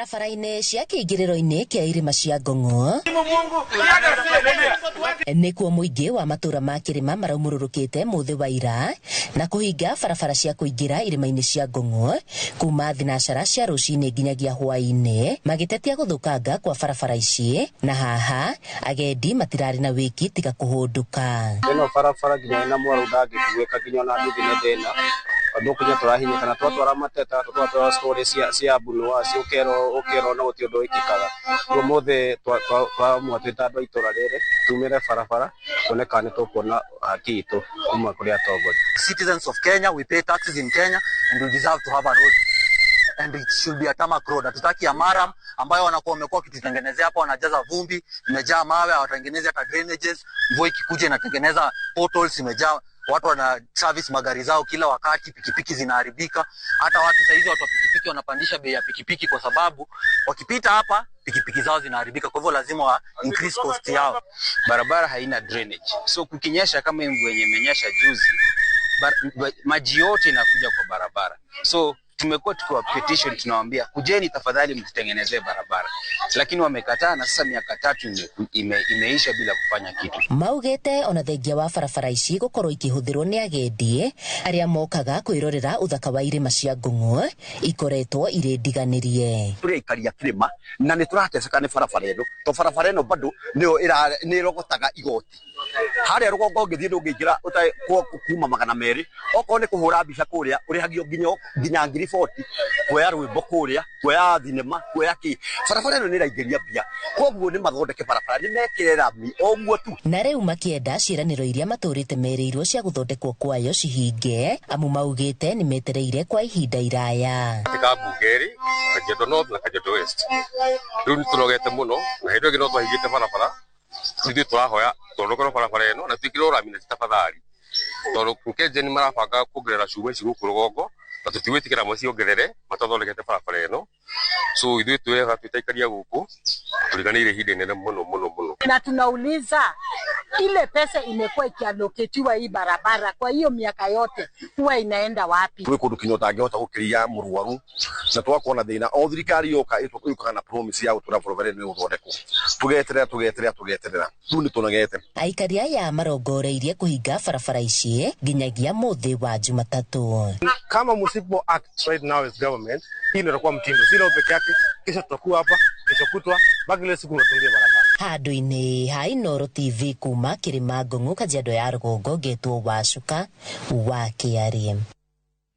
Barabara-inĩ cia kĩingĩrĩro-inĩ kĩa irĩma cia Ngong'o nĩkuo mũingĩ wa matũra ma kĩrĩma maraumũrũrũkĩte mũthĩ wa ira na kũhinga barabara cia kũingĩra irĩma-inĩ cia Ngong'o kuma thinacara cia rũcinĩ nginyagia hwaĩ-inĩ magĩtetia gũthũkanga kwa barabara ici, na haha agendi matirarĩ na wĩki tiga kũhũndũka. Ĩno barabara nginya ĩna mwaru ndangĩkuĩka nginya ona nduthi nĩ thĩna tondũ kinya tũrahinyĩkana twatwara mateta twatwara story cia mbunuasi ũkerwo no gũtirĩ ũndũ wĩkĩkaga. Rĩu ũmũthĩ twamua twĩ ta andũ a itũra rĩrĩ tumĩre barabara tuone kana nĩ tũkuona haki itũ kuma kũrĩ atongoria. Citizens of Kenya, we pay taxes in Kenya and we deserve to have a road, and it should be a tarmac road. Hatutaki ya murram ambayo wanakuwa wamekuwa wakitutengenezea hapa, wanajaza vumbi, imejaa mawe, hawatengenezi hata drainages. Mvua ikikuja inatengeneza potholes, imejaa watu wana service magari zao kila wakati, pikipiki zinaharibika. Hata watu saizi, watu wa pikipiki wanapandisha bei ya pikipiki kwa sababu wakipita hapa pikipiki zao zinaharibika, kwa hivyo lazima wa increase cost yao. Barabara haina drainage, so kukinyesha kama mvua yenye imenyesha juzi, maji yote inakuja kwa barabara. So tumekuwa tukiwa petition, tunawaambia kujeni tafadhali mtutengenezee barabara, lakini wamekataa, na sasa miaka 3 imeisha bila kufanya kitu. Maugĩte ona thengia wa barabara ici gũkorwo ikĩhũthĩrwo nĩ agendi arĩa mokaga kwĩrorera ũthaka wa irĩma cia Ngong'o, ikoretwo irĩ ndiganĩrie. Tũrĩ aikari a kĩrĩma na nĩ tũrateceka nĩ barabara ĩno, to barabara ĩno bado nĩyo nĩ ĩrogotaga igoti harĩa rũgongo. Ũngĩthiĩ ndũngĩingĩra ũtarĩ kuma 200. Okorwo nĩ kũhũra mbica kũrĩa ũrĩhagio nginya 40,000, kuoya rwĩmbo kũrĩa, kuoya thinema, kuoya kĩ. Barabara ĩno nĩ ĩraingĩria mbia, koguo nĩ mathondeke barabara, nĩ mekĩre rami o ũguo tu. Na rĩu makĩenda ciĩranĩro iria matũrĩte merĩirwo cia gũthondekwo kwayo cihinge, amu maugĩte nĩ metereire kwa ihinda iraya. Katika mbunge erĩ, Kajiado North na Kajiado West, rĩu nĩ tũnogete mũno na hĩndĩ ĩyo ĩngĩ no twahingĩte barabara. Ithuĩ tũrahoya thondekerwo barabara ĩno na twĩkĩrwo rami na ti tafadhali, tondũ KenGen marabanga kuongerera cuma ici gũkũ rũgongo na tũtigwĩtĩkĩra maciongerere matathondekete barabara ĩno. So ithuĩ twĩhaga twĩtaikaria gũkũ tũriganĩire ihinda inene mũno mũno mũno. Na tunauliza, ile pesa imekuwa ikiallocatiwa hii barabara kwa hiyo miaka yote huwa inaenda wapi? Twĩ kũndũ kinya ũtangĩhota gũkĩria mũrwaru na tũgakorwo na thĩna. O thirikari yoka yũkaga na promise ya gũtwĩra barabara ĩno ĩgũthondekwo, tũgeterera, tũgeterera, tũgeterera, rĩu nĩ tũnogete. Aikari aya marongoreirie kũhinga barabara ici nginyagia mũthĩ wa Jumatatũ. Kama msipo act right now as government, hii ndio itakuwa mtindo, si leo peke yake, kesho tutakuwa hapa, kesho kutwa, mpaka ile siku mnatungia barabara. Handũ-inĩ ha Inooro TV kuma kĩrĩma Ngong'o, Kajiado ya rũgongo, ngetwo Wacuka wa KRM.